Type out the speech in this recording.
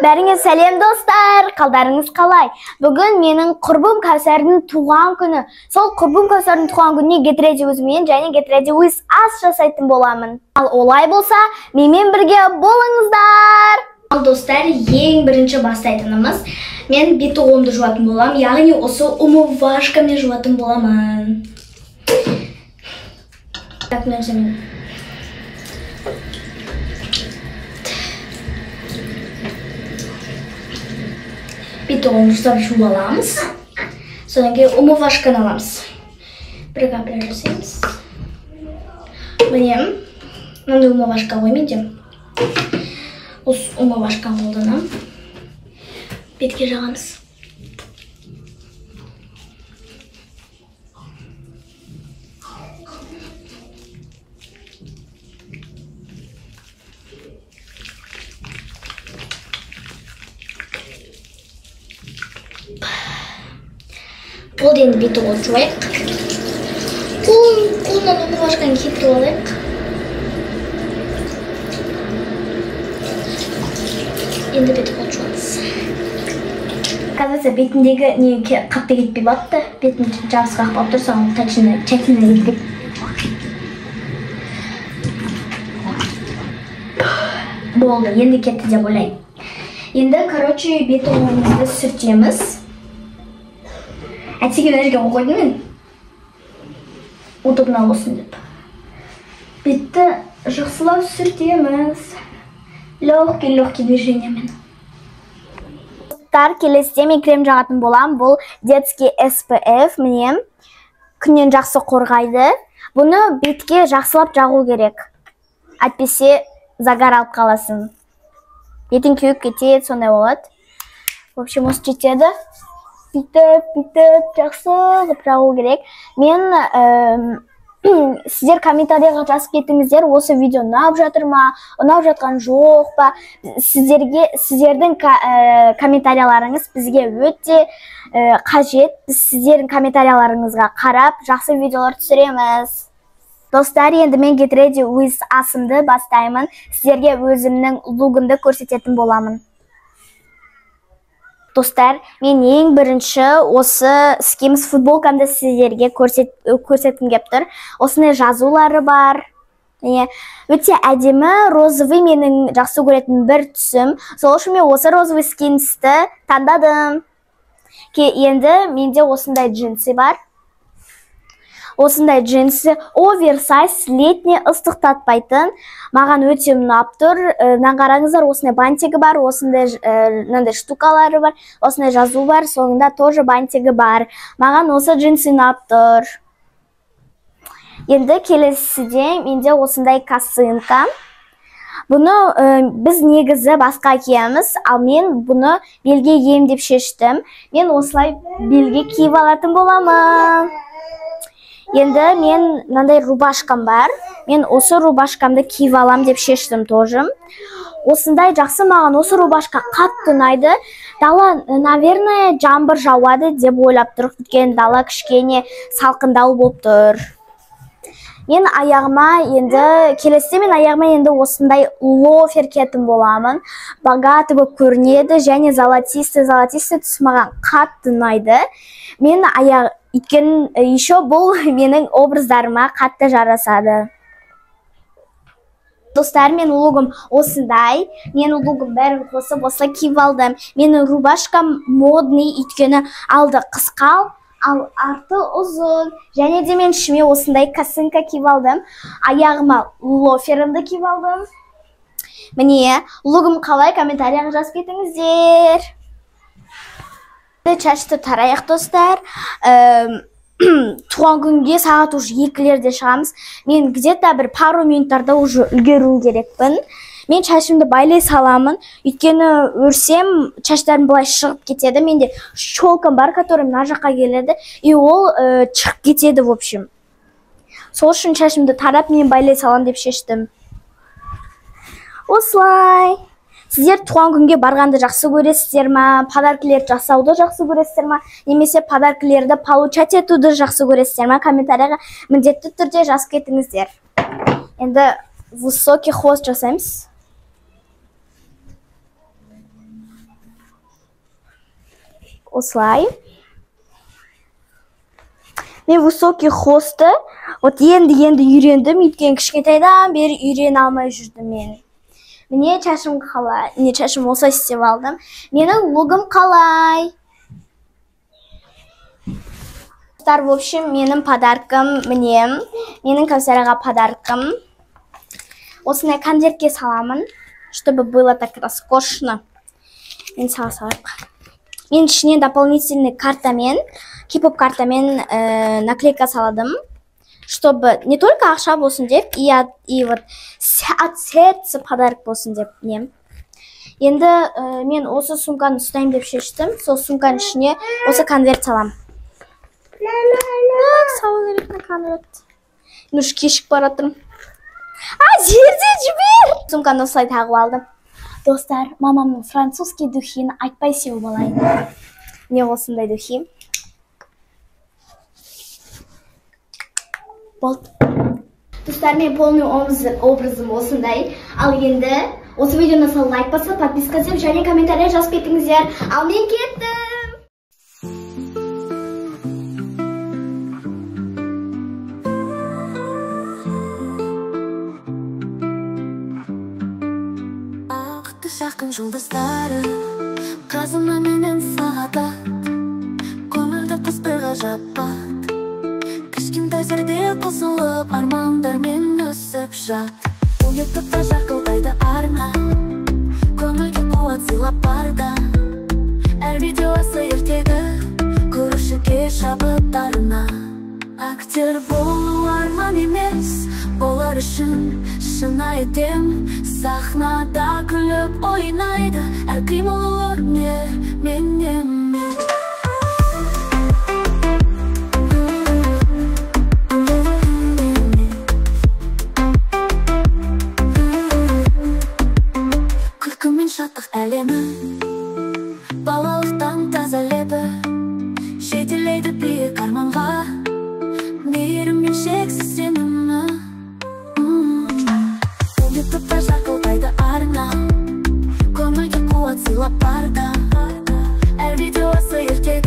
Бәріңе сәлем достар, қалдарыңыз қалай? Бүгін менің құрбым Кәусардың туған күні. Сол құрбым Кәусардың туған күніне Get Ready with me және Get Ready with us жасайтын боламын. Ал олай болса, менімен бірге болыңыздар. Ал достар, ең бірінші бастайтынымыз, мен бет қолымды жуатын боламын, яғни осы умывашкамен жуатын боламын. Так, мен бет қолымды ұстап жуып аламыз. Содан кейін умывашканы аламыз. Бір капля жасаймыз. Міне, мынандай умывашка ғой менде. Осы умывашканы қолданамын. Бетке жағамыз. Болды, енді бетті қолды жуайық. Қолынан умывашканы кетіріп алайық. Енді бетті қолды жуамыз. Оказывается, бетіндегі не қатты кетпей батты. Бетін жабысқақ болып тұр, соған тщательно кетпейді. Болды, енді кетті деп ойлаймын. Енді, короче, бет қолымызды сүртеміз. Әтеге мына жерге қойдым мен. Удобно болсын деп. Бетті жақсылап сүртеміз. Легкий-легкий движениемен. Достар, келесіде мен крем жағатын боламын. Бұл детский SPF, міне. Күннен жақсы қорғайды. Бұны бетке жақсылап жағу керек. Әйтпесе загар алып қаласың. Бетің кеуіп кетеді, сондай болады. В общем, осы жетеді. Бүйтіп, жақсы қылып жағу керек. Мен сіздер комментарийға жазып кетіңіздер, осы видео ұнап жатыр ма, ұнап жатқан жоқ па. Сіздердің комментарияларыңыз бізге өте қажет. Біз сіздердің комментарияларыңызға қарап жақсы видеолар түсіреміз. Достар, енді мен Get Ready with Us-ымды бастаймын. Сіздерге өзімнің лугымды көрсететін боламын. Достар, мен ең бірінші осы Skims футболкамды сіздерге көрсеткім кеп тұр. Осындай жазулары бар. Міне, өте әдемі, розовый менің жақсы көретін бір түсім. Сол үшін мен осы розовый Skimsті таңдадым. Енді менде осындай джинсы бар. Осындай джинсы оверсайз, летний, ыстықтатпайтын. Маған өте ұнап тұр. Мына қараңыздар, осындай бантигі бар, осындай мынандай штукалары бар, осындай жазу бар, соңында тоже бантигі бар. Маған осы джинсы ұнап тұр. Енді келесіде менде осындай косынка. Бұны біз негізі басқа киеміз, ал мен бұны белге киемін деп шештім. Мен осылай белге киіп алатын боламын. Енді мен мынандай рубашкам бар. Мен осы рубашкамды киіп алам деп шештім тоже. Осындай жақсы, маған осы рубашка қатты ұнайды. Дала, наверное, жаңбыр жауады деп ойлап тұр. Өйткені дала кішкене салқындау болып тұр. Мен аяғыма енді, келесіде мен аяғыма енді осындай лофер киетін боламын. Богатый болып көрінеді және золотистый түс маған қатты ұнайды. Мен аяқ, өйткені еще бұл менің образдарыма қатты жарасады. Достар, мен лугым осындай. Мен лугым бәрін қосып осылай киіп алдым. Менің рубашкам модный, өйткені алды қысқа, ал арты ұзын. Және де мен ішіме осындай косынка киіп алдым. Аяғыма лоферімді киіп алдым. Міне, лугым қалай, комментарияға жазып кетіңіздер. Шашты тарайық, достар. Туған күнге сағат уже 2-лерде шығамыз. Мен где-то бір пару минуттарда уже үлгеруім керекпін. Мен шашымды байлай саламын. Өйткені өрсем, шаштарым былай шығып кетеді. Менде щелкам бар, который мына жаққа келеді. И ол шығып кетеді, в общем. Сол үшін шашымды тарап, мен байлай салам деп шештім. Осылай. Сіздер туған күнге барғанды жақсы көресіздер ма? Подаркілер жасауды жақсы көресіздер ма? Немесе подаркілерді получать етуді жақсы көресіздер ма? Комментарияға міндетті түрде жазып кетіңіздер. Енді высокий хвост жасаймыз. Осылай. Мен высокий хвостты вот енді үйрендім, өйткені кішкентайдан бері үйрене алмай жүрдім мен. Міне шашым қалай, міне шашым осылай істеп алдым. Менің лугым қалай? Достар, в общем, менің подаркым міне. Менің Кәусараға подаркым. Осындай конвертке саламын, чтобы было так роскошно. Мен сала салайық. Мен ішіне дополнительный картамен, кей-поп картамен наклейка саладым, чтобы не только ақша болсын деп, и вот от сердца подарок болсын деп. Не. Енді мен осы сумканы ұстаймын деп шештім. Сол сумканың ішіне осы конверт салам. Так, салу керек мына конверт. Мен уже кешігіп бара жатырмын. А, жерде жібер! Сумканы осылай тағып алдым. Достар, мамамның французский духиін айтпай сеуіп алайын. Міне осындай духи. Болды. Достар, мен полный образым осындай. Ал енді осы видеоны салып лайк басып, подписка істеп және комментарий жазып кетіңіздер. Ал мен кеттім. Жақын жұлдыздары қазына менен сағадат, көңілді қыз бір ғажаппат, кішкентай зерде қосылып армандармен өсіп жат. Ютубта жарқылдайды арна, көңілге қуат сыйлап барда, әр видеосы ертегі көрушіге шабыт арна. Актер болу арман емес, олар үшін шынайы дем. Сахнада күліп ойнайды, әр қимылы өнер менен. Күлкі мен шаттық әлемі, балалықтан таза лебі, жетелейді биік арманға, мейірім мен шексіз сенімі. Ютубта жарқылдайды арна, көңілге қуат сыйлап барда, әр видеосы ертегі.